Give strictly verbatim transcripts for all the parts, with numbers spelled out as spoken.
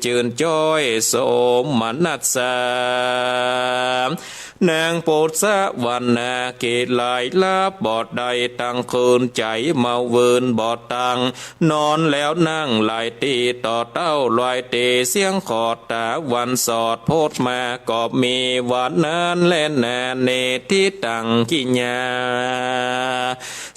จื้นจ้อยสมนัสสา นางปุษะวรรณา กิเลสละบ่ได้ ตั้งคืนใจ๋เมาเวินบ่ตั้ง นอนแล้วนั่งหลายตี้ ต่อเต้าลอยเต๋เสี้ยงขอด ตะวันสอดโผดมา ก็มีวันนั้นแลนา เนติตังกิยา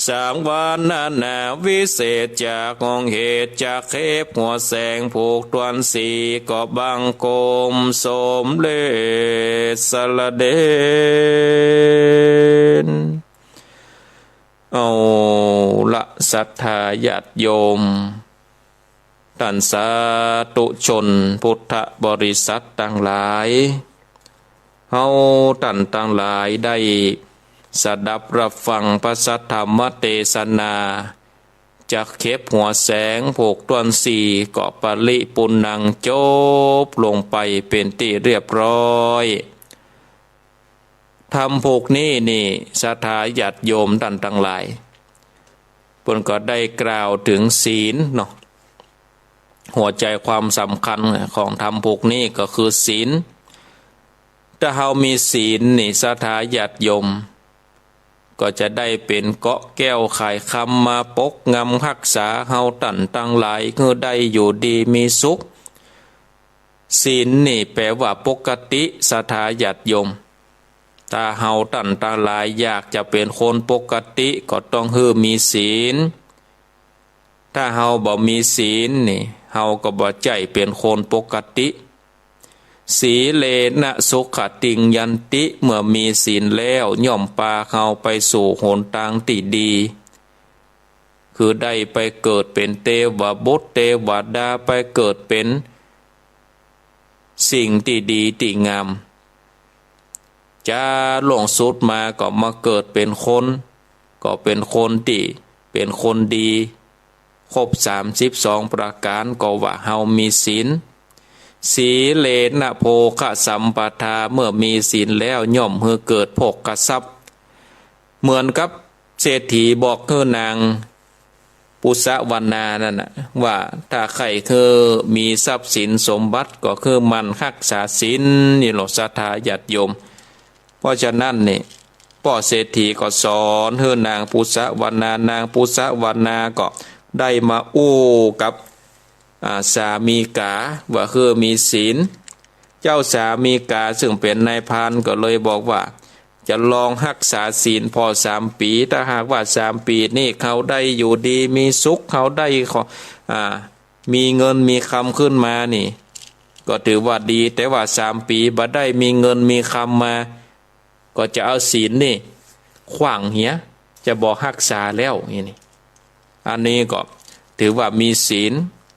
สังวรรณนา วิเศษจากองค์เหตุ จักเข็บหัวแสง ผูกต้วนสี ก็บังคมสมเร็จสละเดช เอาละ ศรัทธาญาติโยม ต้านสาธุชนพุทธบริษัทตังหลาย เฮาต้านตังหลายได้สดับฮับฟังพระสัทธรรมเตสนา จักเข็บหัวแสง ผูกต้วนสี ก็ปริปุณณัง จบลงไปเป๋นตี้เรียบร้อย ธรรมผูกนี้นี่ ศรัทธาญาติโยมต้านตังหลาย เปิ้นก็ได้กล่าวเถิงศีลเนาะ หัวใจ๋ความสำคัญของธรรมผูกนี้ก็คือศีล ถ้าเฮามีศีลนี่ ศรัทธาญาติโยม ก็จะได้เป๋นเกราะแก้วข่ายคำ มาปกงำฮักษาเฮาต้านตังหลาย หื้อได้อยู่ดีมีสุข ศีลนี่แปลว่าปกติ ศรัทธาญาติโยม ถ้าเฮาต้านตังหลายอยากจะเป๋นคนปกติ ก็ต้องหื้อมีศีล ถ้าเฮาบ่มีศีลนี่ เฮาก็บ่ใจ้เป๋นคนปกติ สีเลนะสุขติงยันติ เมื่อมีศีลแล้วย่อมปาเฮาไปสู่หนตางตี้ดี คือได้ไปเกิดเป๋นเตวบุตรเตวดา ไปเกิดเป๋นสิ่งตี้ดีตี้งาม จ๋าล่วงสุดมาก็มาเกิดเป๋นคน ก็เป๋นคนตี้เป๋นคนดี ครบสามสิบสองประก๋าน ก็ว่าเฮามีศีล สีเลนะโภคสัมปทา เมื่อมีศีลแล้วย่อมหื้อเกิดโภคทรัพย์ เหมือนกับเศรษฐีบอกหื้อนางปุษะวรรณานั่นน่ะ ว่าถ้าใค่หื้อมีทรัพย์สินสมบัติ ก็คือหมั่นฮักษาศีลนี่แหละ ศรัทธาญาติโยม เพราะฉะนั้นนี่ ป้อเศรษฐีก็สอนหื้อนางปุษะวรรณา นางปุษะวรรณาก็ได้มาอู้กับ อ่า สามีกาว่าหื้อมีศีล เจ้าสามีกาซึ่งเป๋นนายพรานก็เลยบอกว่า จะลองฮักษาศีลผ่อสามปี๋ ถ้าหากว่าสามปี๋นี่เฮาได้อยู่ดีมีสุข เฮาได้ขอ อ่า มีเงินมีคำขึ้นมานี่ ก็ถือว่าดี แต่ว่าสามปี๋บ่ได้มีเงินมีคำมา ก็จะเอาศีลนี่ขว้างเหีย จะบ่ฮักษาแล้ว นี่นี่ อันนี้ก็ถือว่ามีศีล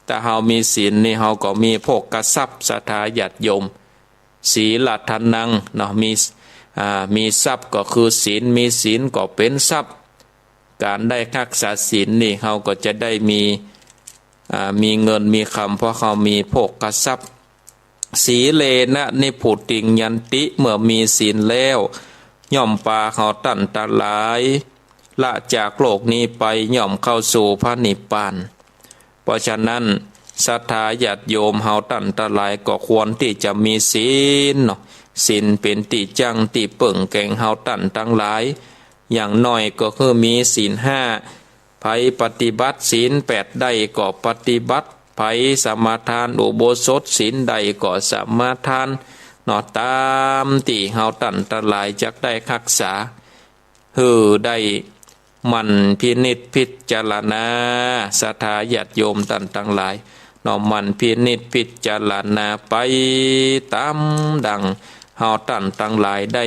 ถ้าเฮามีศีลนี่เฮาก็มีโภคทรัพย์ ศรัทธาญาติโยม สีลทานังเนาะ มี อ่า มีทรัพย์ก็คือศีล มีศีลก็เป๋นทรัพย์ ก๋านได้ฮักษาศีลนี่เฮาก็จะได้มี อ่า มีเงินมีคำ เพราะเฮามีโภคทรัพย์ สีเลนะนิพพุติงยันติ เมื่อมีศีลแล้ว ย่อมปาเฮาต้านตังหลาย ละจากโลกนี้ไป ย่อมเข้าสู่พระนิพพาน เพราะฉะนั้น ศรัทธาญาติโยมเฮาต้านตังหลายก็ควรตี้จะมีศีลเนาะ ศีลเป๋นตี้จั้งตี้เปิ้งแก๋งเฮาต้านตังหลาย อย่างน้อยก็คือมีศีลห้า ใผปฏิบัติศีลแปดได้ก็ปฏิบัติ ใผสมาทานอุโบสถศีลได้ก็สมาทานเนาะ ต๋ามตี้เฮาต้านตังหลายจักได้ฮักษา หื้อได้หมั่นพินิจพิจารณา ศรัทธาญาติโยมต้านตังหลายเนาะ หมั่นพินิจพิจารณาไปต๋ามดั่งเฮาต้านตังหลายได้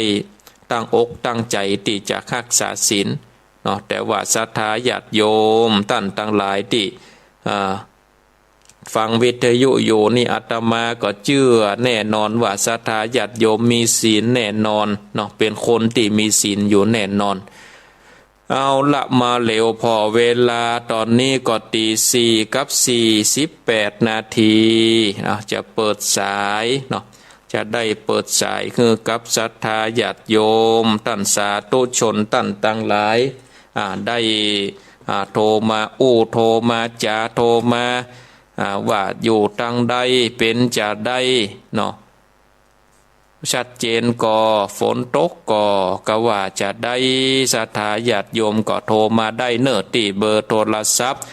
ตั้งอกตั้งใจ๋ตี้จะฮักษาศีลเนาะ แต่ว่าศรัทธาญาติโยมต้านตังหลายตี้ อ่า ฟังวิทยุอยู่นี่ อาตมาก็เจื้อแน่นอนว่าศรัทธาญาติโยมมีศีลแน่นอนเนาะ เป๋นคนตี้มีศีลอยู่แน่นอน เอาละ มาเหลียวผ่อเวลา ต๋อนนี้ก็ตี๋สี่กับสี่สิบแปดนาที อ่ะ จะเปิดสายเนาะ จะได้เปิดสายหื้อกับศรัทธาญาติโยมต้านสาธุชนต้านตังหลาย อ่า ได้ อ่า โทรมาอู้ โทรมาจ๋า โทรมา อ่า ว่าอยู่ตังใดเป๋นจาใดเนาะ ชัดเจนก่อ ฝนตกก่อ กาว่าจาใด ศรัทธาญาติโยมก็โทรมาได้เน่อ ตี้เบอร์โทรศัพท์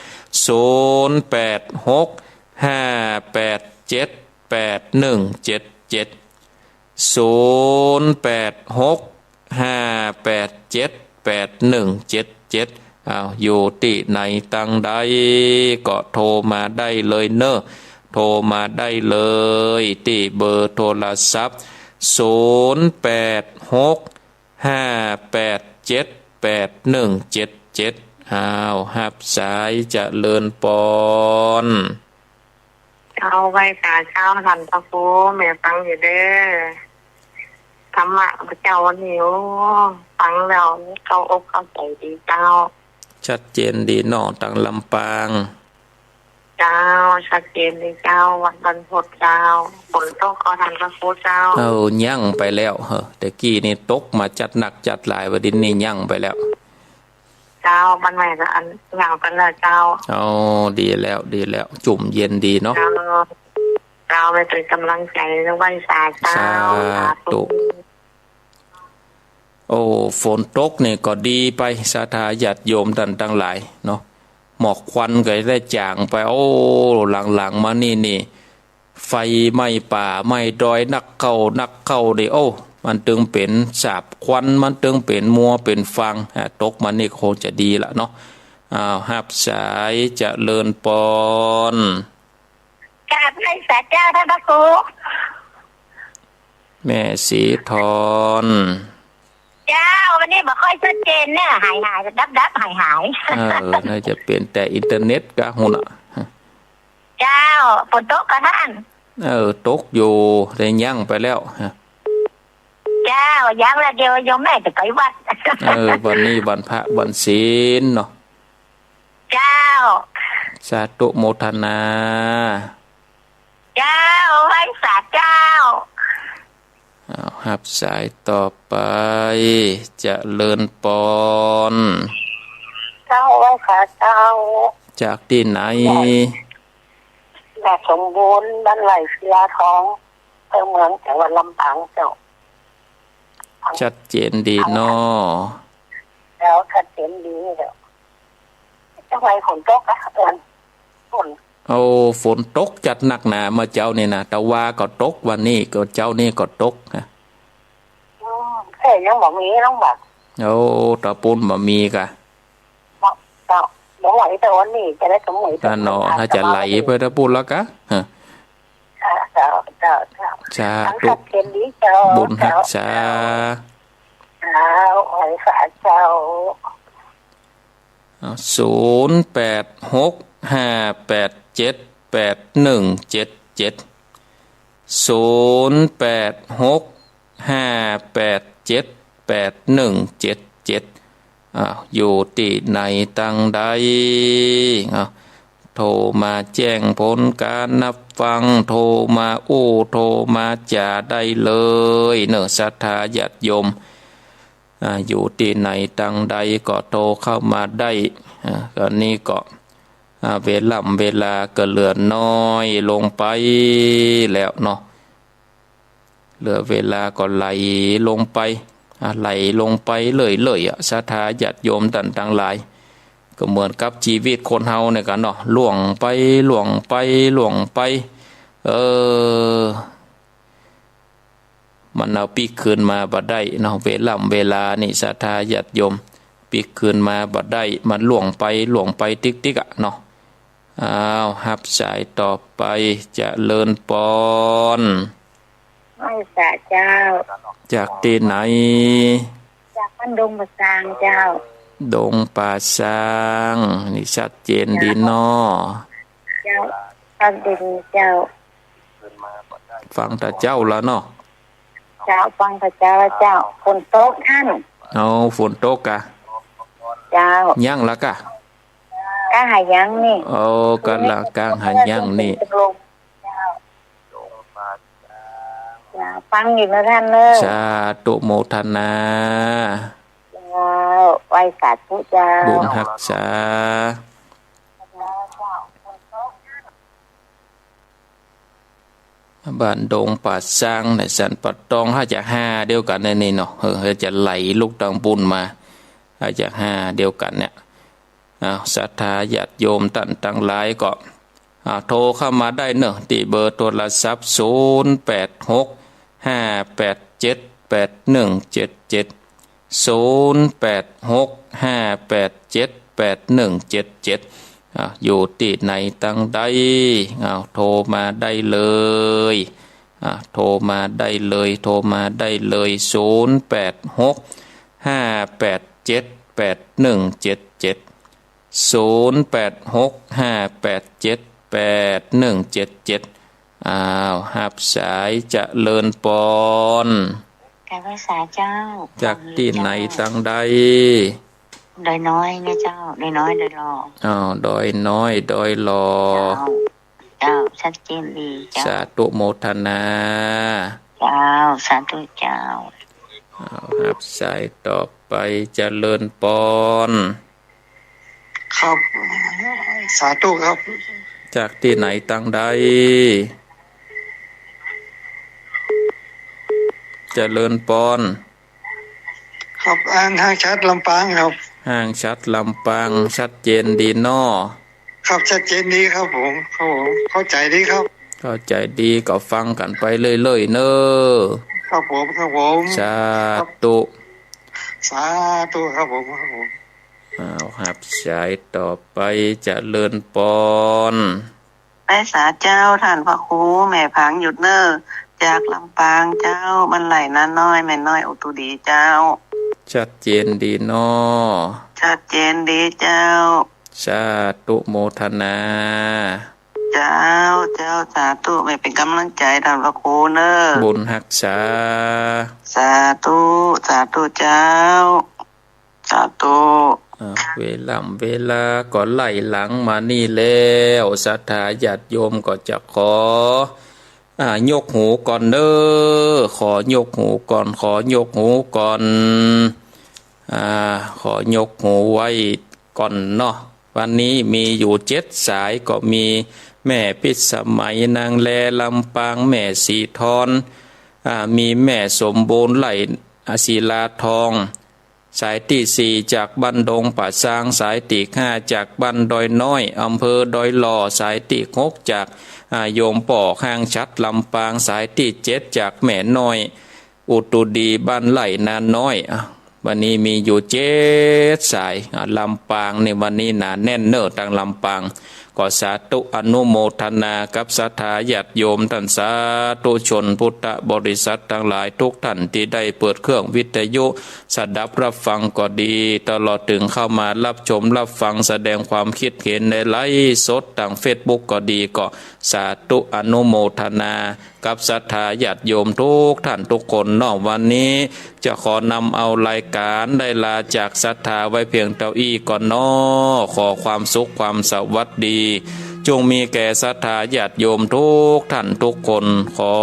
ศูนย์แปดหก ห้าแปดเจ็ด แปดหนึ่งเจ็ดเจ็ด ศูนย์แปดหก ห้าแปดเจ็ด แปดหนึ่งเจ็ดเจ็ด อ้าว อยู่ตี้ไหนตังใดก็โทรมาได้เลยเน่อ โทรมาได้เลยตี้เบอร์โทรศัพท์ ศูนย์แปดหก ห้าแปดเจ็ด แปดหนึ่งเจ็ดเจ็ด อ้าว ฮับสาย เจริญปอน เจ้า ไหว้สาเจ้า ท่านพระครู แม่ฟังอยู่เด้อ ธรรมะพระเจ้าวันนี้ โอ้ ฟังแล้วเข้าอกเข้าใจ๋ดีเจ้า ชัดเจนดีเนาะ ตังลำปาง เจ้า ชัดเจนดีเจ้า วัน วันพุธเจ้า ฝนตกก่อ ท่านพระครูเจ้า เอ้า ยั้งไปแล้ว เฮ้อ แต่กี้นี่ตกมาจัดหนักจัดหลาย วันนี้นี่ยั้งไปแล้ว เจ้า บ้านใหม่ก็อันหลังไปแล้วเจ้า อ๋อ ดีแล้ว ดีแล้ว จุ่มเย็นดีเนาะ เจ้า เจ้า ไปเป๋นก๋ำลังใจ๋ ไหว้สาเจ้า สาธุ สาธุ โอ้ ฝนตกนี่ก็ดีไป ศรัทธาญาติโยมต้านตังหลายเนาะ หมอกควันก็ได้จ๋างไป โอ้ หลังๆ มานี่นี่ ไฟไหม้ป่าไหม้ดอยนักเข้านักเข้านี่ โอ้ มันตึงเป๋นสาบควัน มันตึงเป๋นมัวเป๋นฟาง อ่า ตกมานี่คงจะดีละเนาะ อ้าว ฮับสาย เจริญปอน กราบไหว้สาเจ้า ท่านพระครู แม่ศรีทร เจ้า วันนี้บ่ค่อยชัดเจนเนี่ย หายๆ ดับๆ หายๆ เออ น่าจะเป๋นแต่อินเทอร์เน็ตกะ ฮู้น่ะ เจ้า ฝนตกก่อท่าน เออ ตกอยู่ แต่ยั้งไปแล้ว เจ้า ยั้งแล้ว เดี๋ยวโยมแม่จะไปวัด เออ วันนี้วันพระวันศีลเนาะ เจ้า สาธุโมทนา เจ้า ไหว้สาเจ้า อ้าว ฮับสายต่อไป เจริญปอน เจ้า ไหว้สาเจ้า จากตี้ไหน นาสมบูรณ์ บ้านไร่ศิลาทอง อำเภอเมือง จังหวัดลำปางเจ้า ชัดเจนดีเนาะ เจ้า ชัดเจนดีเจ้า จังหวัดฝนตกอะ ฝน ฝน โอ้ ฝนตกจัดหนักหนาเมื่อเจ๊านี่นะ ตะวาก็ตก วันนี้ก็เจ๊านี่ก็ตกฮะ อืม แต่ยังบ่มีน้องบัก โอ้ ตะปูนบ่มีกะ เจ้า บ่ไหวแต่วันนี้จะได้สมุย อ่ะเนาะ ถ้าจะไหลไปตะปูนแล้วกะ ฮะ เจ้า เจ้า เจ้า สาธุ เจ้า บุญฮักษา เจ้า ไหว้สาเจ้า ศูนย์แปดหก ห้าแปดเจ็ด แปดหนึ่งเจ็ดเจ็ด ศูนย์แปดหก ห้าแปดเจ็ด แปดหนึ่งเจ็ดเจ็ด อ้าว อยู่ตี้ไหนตังใด อ้าว โทรมาแจ้งผลก๋านฮับฟัง โทรมาอู้ โทรมาจ๋าได้เลยเน่อ ศรัทธาญาติโยม อ่า อยู่ตี้ไหนตังใดก็โทรเข้ามาได้ อ่า ต๋อนนี้ก็ อ่า เวล่ำเวลาก็เหลือน้อยลงไปแล้วเนาะ เหลือเวลาก็ไหลลงไป อ่า ไหลลงไปเรื่อยๆ อะ ศรัทธาญาติโยมต้านตังหลาย ก็เหมือนกับจีวิตคนเฮาเนี่ยกั๋นเนาะ ล่วงไป ล่วงไป ล่วงไป เออ มันเอาปิ๊กคืนมาบ่ได้เนาะ เวล่ำเวลานี่ ศรัทธาญาติโยม ปิ๊กคืนมาบ่ได้ มันล่วงไป ล่วงไปติ๊กๆ อะเนาะ อ้าว ฮับสายต่อไป เจริญปอน ไหว้สาเจ้า จากตี้ไหน จากบ้านดงป่าซางเจ้า ดงป่าซาง นี่ชัดเจนดีเนาะ เจ้า ฟังดีๆ เจ้า ฟังแต่เจ๊าละเนาะ เจ้า ฟังแต่เจ๊าละเจ้า ฝนตกท่าน เอา ฝนตกกะ เจ้า ยั้งละกะ ก้างหายั้งนี่ โอ้ ก๋ำลังก้างหายั้งนี่ เจ้า ฟังอยู่นะท่านเนอะ สาธุโมทนา เจ้า ไหว้สาธุเจ้า บุญฮักษา บ้านดงป่าซางในสันป่าตอง หาจะหาเดียวกั๋นในนี่เนาะ เออ หาจะไหลลุกตางปู๊นมา หาจะหาเดียวกั๋นเนี่ย อ้าว ศรัทธาญาติโยมต้านตังหลายก็ อ่า โทรเข้ามาได้เนาะ ตี้เบอร์โทรศัพท์ ศูนย์แปดหก ห้าแปดเจ็ด แปดหนึ่งเจ็ดเจ็ด ศูนย์แปดหก ห้าแปดเจ็ด แปดหนึ่งเจ็ดเจ็ด อ่า อยู่ตี้ไหนตังใด อ้าว โทรมาได้เลย อ่า โทรมาได้เลย โทรมาได้เลย ศูนย์แปดหก ห้าแปดเจ็ด แปดหนึ่งเจ็ดเจ็ด ศูนย์แปดหก ห้าแปดเจ็ด แปดหนึ่งเจ็ดเจ็ด อ้าว ฮับสาย เจริญปอน กราบไหว้สาเจ้า จากตี้ไหนตังใด ดอยน้อยเนี่ยเจ้า ดอยน้อย ดอยหล่อ อ้าว ดอยน้อย ดอยหล่อ เจ้า เจ้า ชัดเจนดีเจ้า สาธุโมทนา เจ้า สาธุเจ้า อ้าว ฮับสายต่อไป เจริญปอน ครับ สาธุครับ จากตี้ไหนตังใด เจริญปอน ครับ อันห้างฉัตรลำปางครับ ห้างฉัตรลำปาง ชัดเจนดีเนาะ ครับ ชัดเจนดีครับผม ครับผม เข้าใจ๋ดีครับ เข้าใจ๋ดีก็ฟังกั๋นไปเรื่อยๆ เน่อ ครับผม ครับผม สาธุ สาธุครับผม ครับผม อ้าว ฮับสายต่อไป เจริญปอน ไหว้สาเจ้า ต้านพระครู แม่ผางหยุดเน่อ จากลำปางเจ้า บ้านไร่นาน้อย แม่น้อยอุตุดีเจ้า ชัดเจนดีเนาะ ชัดเจนดีเจ้า สาธุโมทนา เจ้า เจ้า สาธุ แม่เป๋นก๋ำลังใจ๋ต้านพระครูเน่อ บุญฮักษา สาธุ สาธุเจ้า สาธุ อ่า เวล่ำเวลาก็ไล่หลังมานี่แล้ว ศรัทธาญาติโยมก็จะขอ อ่า ยกหูก่อนเน่อ ขอยกหูก่อน ขอยกหูก่อน อ่า ขอยกหูไว้ก่อนเนาะ วันนี้มีอยู่เจ็ดสาย ก็มีแม่พิสมัย นางแล ลำปาง แม่สีทอน อ่า มีแม่สมบูรณ์ ไร่ อ่า ศิลาทอง สายตี้สี่จากบ้านดงป่าซาง สายตี้ห้าจากบ้านดอยน้อย อำเภอดอยหล่อ สายตี้หกจาก อ่า โยมป้อห้างฉัตรลำปาง สายตี้เจ็ดจากแม่น้อยอุตุดีบ้านไร่นาน้อย อ่ะ วันนี้มีอยู่เจ็ดสาย อ่ะ ลำปางนี่วันนี้หนาแน่นเน่อ ตางลำปาง ก็สาธุอนุโมทนากับศรัทธาญาติโยมต้านสาธุชนพุทธบริษัทตังหลายกู้ต้านตี้ได้เปิดเครื่องวิทยุสดับฮับฟังก็ดี ตลอดเถิงเข้ามาฮับชมฮับฟังแสดงความคิดเห็นในไลฟ์สดตางเฟซบุ๊กก็ดี ก็สาธุอนุโมทนา กับศรัทธาญาติโยมกู้ต้านกู้คนเนาะ วันนี้จะขอนำเอารายก๋านได้ลาจากศรัทธาไว้เพียงเต้าอี้ก่อนเนาะ ขอความสุขความสวัสดี จงมีแก่ศรัทธาญาติโยมกู้ต้านกู้คน ขอ